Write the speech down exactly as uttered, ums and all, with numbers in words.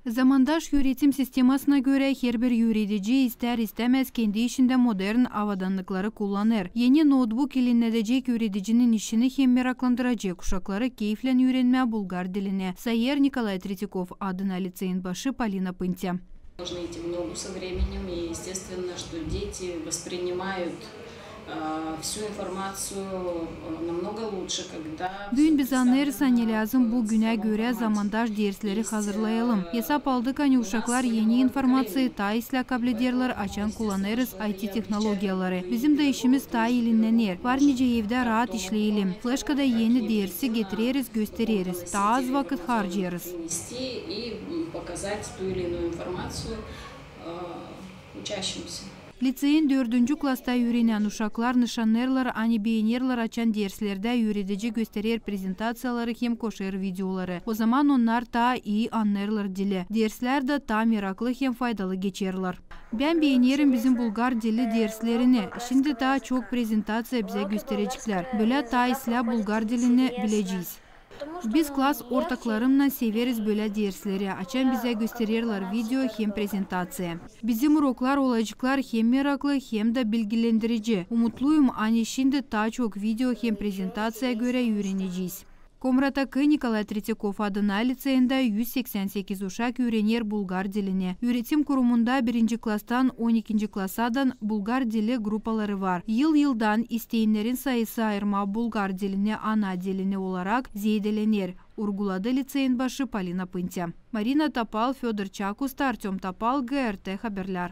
Zamandaş üüretim sistemasına görä, herbir üüredici istär-istämäz kendi işindä modern awadannıkları kullanêr. Eni noutbuk ilinnedecek üüredicinin işini hem meraklandıracek uşakları keyflän üürenmää bulgar dilini, sayêr Nikolay Tretyakov adına liţeyin başı Polina Pınte. Можно идти в ногу со временем, и естественно, что дети воспринимают всю информацию намного лучше, когда... Büün biz annêêrız, ani lääzım bu günä görä zamandaş dersleri hazırlayalım. Esap aldık, ani uşaklar eni informaţiyayı taa islää kablederlär, açan kullanêrız I T tehnologiyaları. Bizim dä işimiz taa ilinnenir. Var nicä evdä raat işleyelim. Fleşkada eni dersi getireriz, göstereriz. Taa az vakıt harcêêrız. Принести и показать ту или иную информацию учащимся. Liţeyin dördüncü klasta üürenän uşaklar nışannêêrlar, ani beenerlär, açan derslerdä üüredici gösterer prezentaţiyaları hem koşêr videoları. O zaman onnar taa ii annêêrlar dili. Derslär dä taa meraklı hem faydalı geçerlär. Bän beenerim bizim bulgar dili derslerini. Şindi taa çok prezentaţiya bizä göstereceklär. Bölä taa islää bulgar dilini bilecez. Biz klas ortaklarımnan severiz bölä dersleri, açan bizä göstererlär video hem prezentaţiya. Bizim uroklar olaceklar hem meraklı, hem dä bilgilendirici. Umutluyum, ani şindi taa çok video hem prezentaţiya görä üürenecez. Komratakı Nikolay Tretyakov adına liţeyindä üz seksän sekiz uşak üürener bulgar dilini. Üüretim kurumunda birinci klastan on ikinci klasadan bulgar dili grupaları var. Yıl-yıldan isteynerin sayısı ayırmaa bulgar dilini ana dilini olarak zeedelener, urguladı liţeyin başı Polina Pınte. Marina Topal, Födor Çakusta, Artöm Topal, G R T haberlär.